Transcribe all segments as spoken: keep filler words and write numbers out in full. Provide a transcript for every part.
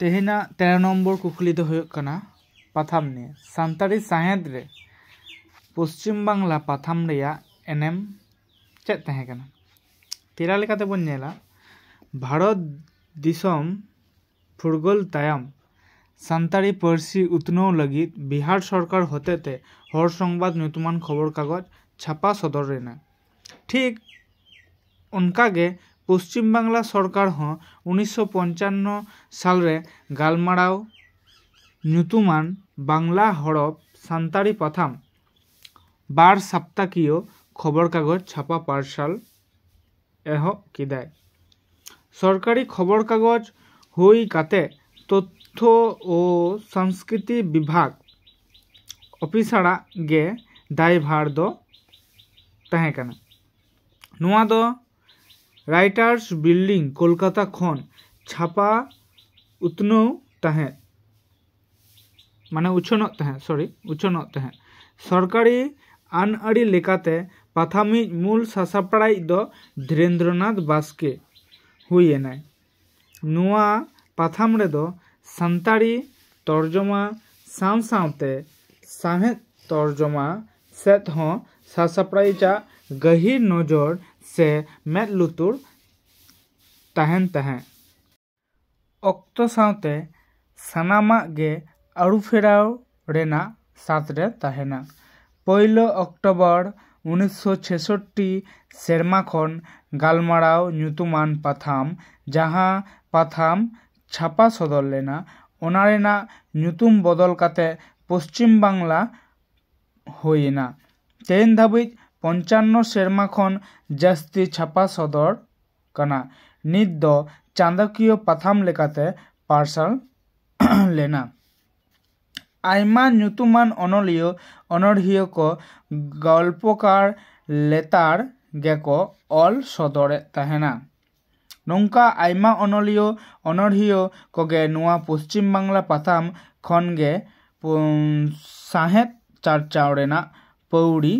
ᱛᱮᱦᱮᱧᱟᱜ ᱛᱮᱨᱚ ᱱᱚᱢᱵᱚᱨ ᱠᱩᱠᱞᱤ ᱫᱚ ᱦᱩᱭᱩᱜ ᱠᱟᱱᱟ ᱯᱟᱛᱷᱟᱢ ᱱᱤᱭᱮ᱾ ᱥᱟᱱᱛᱟᱲᱤ ᱥᱟᱶᱦᱮᱫ ᱨᱮ ᱯᱚᱥᱪᱤᱢ ᱵᱟᱝᱞᱟ ᱯᱟᱛᱷᱟᱢ ᱨᱮᱭᱟᱜ ᱮᱱᱮᱢ ᱪᱮᱫ ᱛᱟᱦᱮᱸ ᱠᱟᱱᱟ? ᱛᱮᱞᱟ ᱞᱮᱠᱟᱛᱮ ᱵᱚᱱ ᱧᱮᱞᱟ, ᱵᱷᱟᱨᱚᱛ ᱫᱤᱥᱚᱢ ᱯᱷᱩᱨᱜᱟᱹᱞ ᱛᱟᱭᱚᱢ ᱥᱟᱱᱛᱟᱲᱤ ᱯᱟᱹᱨᱥᱤ ᱩᱛᱱᱟᱹᱣ ᱞᱟᱹᱜᱤᱫ ᱵᱤᱦᱟᱨ ᱥᱚᱨᱠᱟᱨ ᱦᱚᱛᱮᱛᱮ ᱦᱚᱲ ᱥᱚᱝᱵᱟᱫ ᱧᱩᱛᱩᱢᱟᱱ ᱠᱷᱚᱵᱚᱨ ᱠᱟᱜᱚᱡᱽ ᱪᱷᱟᱯᱟ ᱥᱚᱫᱚᱨ ᱞᱮᱱᱟ᱾ ᱴᱷᱤᱠ ᱚᱱᱠᱟᱜᱮ ᱯᱚᱥᱪᱤᱢ ᱵᱟᱝᱞᱟ ᱥᱚᱨᱠᱟᱨ ᱦᱚᱸ ᱩᱱᱤᱥᱥᱚ ᱯᱚᱧᱪᱟᱱᱱᱚ ᱥᱟᱞᱨᱮ ᱜᱟᱞᱢᱟᱨᱟᱣ ᱧᱩᱛᱩᱢᱟᱱ ᱵᱟᱝᱞᱟ ᱦᱚᱲᱚᱯ ᱥᱟᱱᱛᱟᱲᱤ ᱯᱟᱛᱷᱟᱢ ᱵᱟᱨ ᱥᱟᱯᱛᱟᱠᱤᱭᱟᱹ ᱠᱷᱚᱵᱚᱨ ᱠᱟᱜᱚᱡᱽ ᱪᱷᱟᱯᱟ ᱯᱟᱨᱥᱟᱞ ᱮᱦᱚᱵ ᱠᱮᱫᱟᱭ᱾ ᱥᱚᱨᱠᱟᱨᱤ ᱠᱷᱚᱵᱚᱨ ᱠᱟᱜᱚᱡᱽ ᱦᱩᱭ ᱠᱟᱛᱮ ᱛᱚᱛᱛᱷᱚ ᱳ ᱥᱚᱝᱥᱠᱨᱤᱛᱤ ᱵᱤᱵᱷᱟᱜᱽ ᱚᱯᱷᱤᱥᱟᱨᱟᱜ ᱜᱮ ᱫᱟᱭᱵᱷᱟᱨ ᱫᱚ ᱛᱟᱦᱮᱸ ᱠᱟᱱᱟ᱾ ᱱᱚᱣᱟ ᱫᱚ ᱨᱟᱭᱴᱟᱨᱥ ᱵᱤᱞᱰᱤᱝ ᱠᱳᱞᱠᱟᱛᱟ ᱠᱷᱚᱱ ᱪᱷᱟᱯᱟ ᱩᱛᱱᱟᱹᱣ ᱛᱟᱦᱮᱸᱫ, ᱢᱟᱱᱮ ᱩᱪᱷᱟᱹᱱᱚᱜ ᱛᱟᱦᱮᱸᱫ, ᱥᱚᱨᱤ, ᱩᱪᱷᱟᱹᱱᱚᱜ ᱛᱟᱦᱮᱸᱫ᱾ ᱥᱚᱨᱠᱟᱨᱤ ᱟᱹᱱ ᱟᱹᱨᱤ ᱞᱮᱠᱟᱛᱮ ᱯᱟᱛᱷᱟᱢᱤᱡ ᱢᱩᱞ ᱥᱟᱥᱟᱯᱲᱟᱣᱤᱡ ᱫᱚ ᱫᱷᱤᱨᱮᱱᱫᱨᱚᱱᱟᱛᱷ ᱵᱟᱥᱠᱮ ᱦᱩᱭ ᱮᱱᱟᱭ᱾ ᱱᱚᱣᱟ ᱯᱟᱛᱷᱟᱢ ᱨᱮᱫᱚ ᱥᱟᱱᱛᱟᱲᱤ ᱛᱚᱨᱡᱚᱢᱟ ᱥᱟᱶ ᱥᱟᱶᱛᱮ ᱥᱟᱶᱦᱮᱫ ᱛᱚᱨᱡᱚᱢᱟ ᱥᱮᱫ ᱦᱚᱸ ᱥᱟᱥᱟᱯᱲᱟᱣᱤᱡᱟᱜ ᱜᱟᱹᱦᱤᱨ ᱱᱚᱡᱚᱨ ᱥᱮ ᱢᱮᱫ ᱞᱩᱛᱩᱨ ᱛᱟᱦᱮᱱ ᱛᱟᱦᱮᱸᱫ᱾ ᱚᱠᱛᱚ ᱥᱟᱶᱛᱮ ᱥᱟᱱᱟᱢᱟᱜ ᱜᱮ ᱟᱹᱨᱩᱯᱷᱮᱨᱟᱣ ᱨᱮᱱᱟᱜ ᱥᱟᱫ ᱨᱮ ᱛᱟᱦᱮᱱᱟ᱾ ᱯᱳᱭᱞᱳ ᱚᱠᱴᱳᱵᱚᱨ ᱩᱱᱤᱥᱥᱚ ᱪᱷᱮᱥᱚᱴᱴᱤ ᱥᱮᱨᱢᱟ ᱠᱷᱚᱱ ᱜᱟᱞᱢᱟᱨᱟᱣ ᱧᱩᱛᱩᱢᱟᱱ ᱯᱟᱛᱷᱟᱢ, ᱡᱟᱦᱟᱸ ᱯᱟᱛᱷᱟᱢ ᱪᱷᱟᱯᱟ ᱥᱚᱫᱚᱨ ᱞᱮᱱᱟ, ᱚᱱᱟ ᱨᱮᱱᱟᱜ ᱧᱩᱛᱩᱢ ᱵᱚᱫᱚᱞ ᱠᱟᱛᱮ ᱯᱚᱥᱪᱤᱢ ᱵᱟᱝᱞᱟ ᱦᱩᱭ ᱮᱱᱟ᱾ ᱛᱮᱦᱮᱧ ᱫᱷᱟᱹᱵᱤᱡ ᱯᱚᱧᱪᱟᱱᱱᱚ ᱥᱮᱨᱢᱟ ᱠᱷᱚᱱ ᱡᱟᱹᱥᱛᱤ ᱪᱷᱟᱯᱟ ᱥᱚᱫᱚᱨ ᱠᱟᱱᱟ᱾ ᱱᱤᱛ ᱫᱚ ᱪᱟᱸᱫᱚᱠᱤᱭᱟᱹ ᱯᱟᱛᱷᱟᱢ ᱞᱮᱠᱟᱛᱮ ᱯᱟᱨᱥᱟᱞ ᱞᱮᱱᱟ᱾ ᱟᱭᱢᱟ ᱧᱩᱛᱩᱢᱟᱱ ᱚᱱᱚᱞᱤᱭᱟᱹ ᱚᱱᱚᱬᱦᱤᱭᱟᱹ ᱠᱚ ᱜᱚᱞᱯᱚᱠᱟᱨ ᱞᱮᱛᱟᱲ ᱜᱮᱠᱚ ᱚᱞ ᱥᱚᱫᱚᱨᱮᱫ ᱛᱟᱦᱮᱱᱟ᱾ ᱱᱚᱝᱠᱟ ᱟᱭᱢᱟ ᱚᱱᱚᱞᱤᱭᱟᱹ ᱚᱱᱚᱬᱦᱤᱭᱟᱹ ᱠᱚᱜᱮ ᱱᱚᱣᱟ ᱯᱚᱥᱪᱤᱢ ᱵᱟᱝᱞᱟ ᱯᱟᱛᱷᱟᱢ ᱠᱷᱚᱱ ᱜᱮ ᱯᱩ-, ᱥᱟᱶᱦᱮᱫ ᱪᱟᱨᱪᱟᱣ ᱨᱮᱱᱟᱜ ᱯᱟᱹᱣᱲᱤ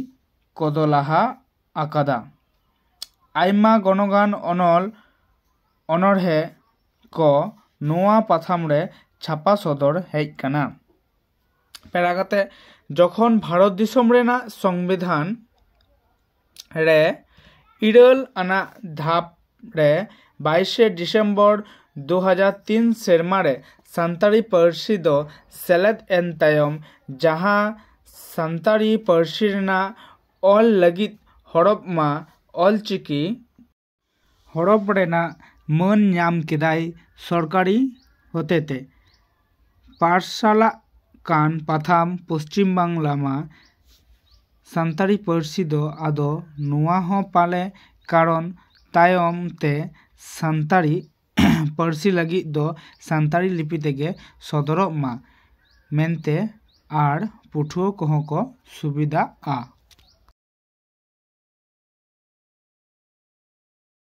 ᱠᱚᱫᱚ ᱞᱟᱦᱟ ᱟᱠᱟᱫᱟ᱾ ᱟᱭᱢᱟ ᱜᱚᱱᱚᱜᱟᱱ ᱚᱱᱚᱞ ᱚᱱᱚᱬᱦᱮ ᱠᱚ ᱱᱚᱣᱟ ᱯᱟᱛᱷᱟᱢ ᱨᱮ ᱪᱷᱟᱯᱟ ᱥᱚᱫᱚᱨ ᱦᱮᱡ ᱠᱟᱱᱟ᱾ ᱯᱮᱲᱟ ᱠᱟᱛᱮ, ᱡᱚᱠᱷᱚᱱ ᱵᱷᱟᱨᱚᱛ ᱫᱤᱥᱚᱢ ᱨᱮᱱᱟᱜ ᱥᱚᱝᱵᱤᱫᱷᱟᱱ ᱨᱮ ᱤᱨᱟᱹᱞ ᱟᱱᱟᱜ ᱫᱷᱟᱯ ᱨᱮ ᱵᱟᱭᱤᱥᱮ ᱰᱤᱥᱮᱢᱵᱚᱨ ᱫᱩ ᱦᱟᱡᱟᱨ ᱛᱤᱱ ᱥᱮᱨᱢᱟ ᱨᱮ ᱥᱟᱱᱛᱟᱲᱤ ᱯᱟᱹᱨᱥᱤ ᱫᱚ ᱥᱮᱞᱮᱫ ᱮᱱ ᱛᱟᱭᱚᱢ, ᱡᱟᱦᱟᱸ ᱥᱟᱱᱛᱟᱲᱤ ᱯᱟᱹᱨᱥᱤ ᱨᱮᱱᱟᱜ ᱚᱞ ᱞᱟᱹᱜᱤᱫ ᱦᱚᱨᱚᱯ ᱢᱟ ᱚᱞᱪᱤᱠᱤ ᱦᱚᱨᱚᱯ ᱨᱮᱱᱟᱜ ᱢᱟᱹᱱ ᱧᱟᱢ ᱠᱮᱫᱟᱭ ᱥᱚᱨᱠᱟᱨᱤ ᱦᱚᱛᱮᱛᱮ᱾ ᱯᱟᱨᱥᱟᱞᱟᱜ ᱠᱟᱱ ᱯᱟᱛᱷᱟᱢ ᱯᱚᱥᱪᱤᱢ ᱵᱟᱝᱞᱟ ᱢᱟ ᱥᱟᱱᱛᱟᱲᱤ ᱯᱟᱹᱨᱥᱤ ᱫᱚ ᱟᱫᱚ ᱱᱚᱣᱟ ᱦᱚᱸ ᱯᱟᱞᱮ ᱠᱟᱨᱚᱱ ᱛᱟᱭᱚᱢ ᱛᱮ ᱥᱟᱱᱛᱟᱲᱤ ᱯᱟᱹᱨᱥᱤ ᱞᱟᱹᱜᱤᱫ ᱫᱚ ᱥᱟᱱᱛᱟᱲᱤ ᱞᱤᱯᱤ ᱛᱮᱜᱮ ᱥᱚᱫᱚᱨᱚᱜ ᱢᱟ ᱢᱮᱱᱛᱮ ᱟᱨ ᱯᱟᱹᱴᱷᱩᱣᱟᱹ ᱠᱚᱦᱚᱸ ᱠᱚ ᱥᱩᱵᱤᱫᱷᱟᱜᱼᱟ᱾